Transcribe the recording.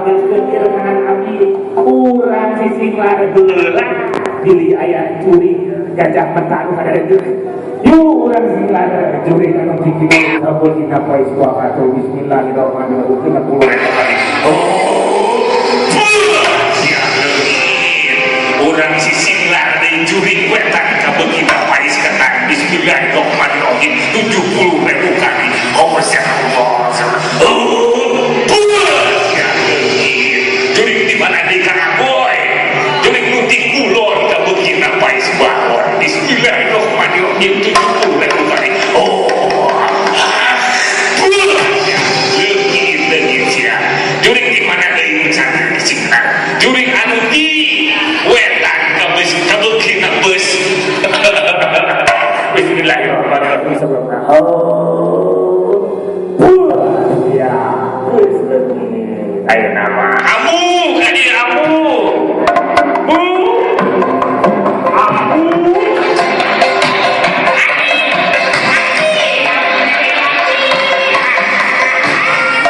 Panggilkeun ieu rekanan abdi, urang sisinglar heula, bilih aya jurig gajah meta anu kada jurig. Yuk, urang sisinglar jurig anu ti kidul kabeukina pais wakatu. Bismillahirrahmanirrahim, 60 kali. Oh, sia leungit. Urang sisinglar deui jurig wetan kabeukina pais ketan. Bismillahirrahmanirrahim, 70.000 kali. Oh, Allah. Oh, sia leungit. Jurig di mana deui, Kang Agoy? Jurig nu ti kulon kabeukina pais balon. Bismillahirrahmanirrahim, 70.000 kali. Oh, sia leungit, leungit sia. Jurig di mana deui nu can disinglar? Jurig anu di wetan kabeukina beus. Bismillahirrahmanirrahim sebelumnya. Oh, ya, geus leungit. Ayeuna mah